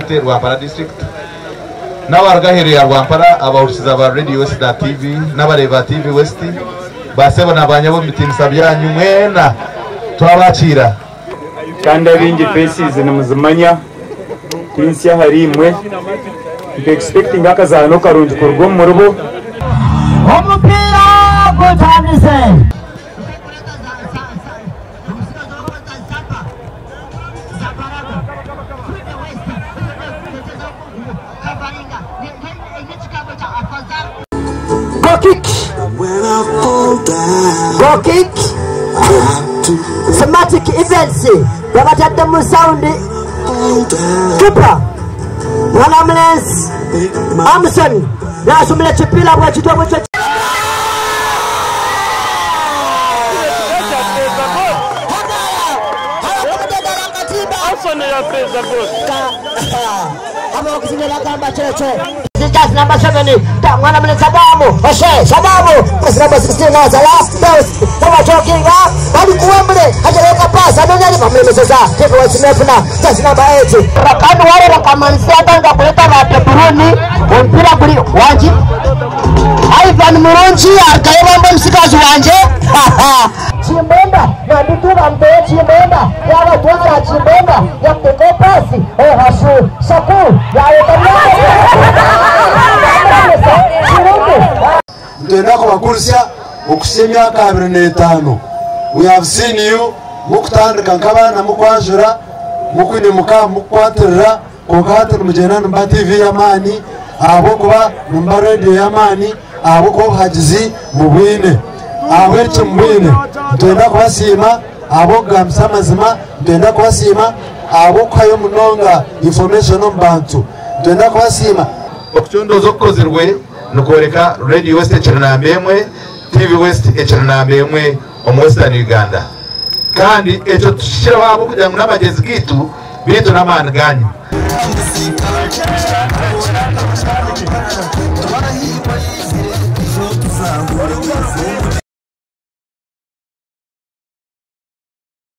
County, Rwampara District. N'abaruga aheeru ya Rwampara, abahurikiza ba Radio West na TV, n'abareebi ba TV West, ba sebo na ba nyabo omu bitiinisa byanyu mwena twabakiira. Kandi abaingi faces nimuzimanya, tinsya ahari imwe. Ntu expectinga akazaano karungi kuruga omu muribo. Omupiira gutandise. Go kick. Go kick. Somatic events. Babatadde mu sound. Kipa. Mwana mulenzi. Amson. Nasumira ekipiira bwekityo bwekyo. Abokuzimira kyekyo. Just number 7, mwana mulenzi Sadamu, Oshe, Sadamu, pass number 16 Nazala, Bells, babachokinga, bali kuwembule, ajereka pass, anonyali bamulemeseza, Kivu West Mefuna, just number 8. Kandi wale bakamanisi atanga kuleta ba Pebruni, omupiira guri wangi. Ivan Murungi akayebamba omusigazi wanje. Chimbemba, nandituba mtoe Chimbemba, yabatwara Chimbemba, yakuteka pasi, hashu, Shakur, Nitwenda kubakurisya okuhitsya emyaka 25. We have seen you mukutandika nk'abaana mukwanjura, mukwinemuka, mukukwatirira, konka hati nimugyenda nimuba TV y'amaani, ahabw'okuba nimuba radio y'amaani, ahabw'okuba obuhagizi mubwine. Ahabw'eki mubwine, nitwenda kubasiima ahabw'okugambisa amazima, nitwenda kubasiima ahabw'okuhayo munonga information omu bantu, nitwenda kubasiima. Okucondooza okukozirwe nikworeka Radio West ekiri namba emwe, TV West ekiri namba emwe omu Western Uganda. Kandi ekyo tukikiraho ahabw'okugira ngu n'amagezi gaitu beitu n'amaani ganyu.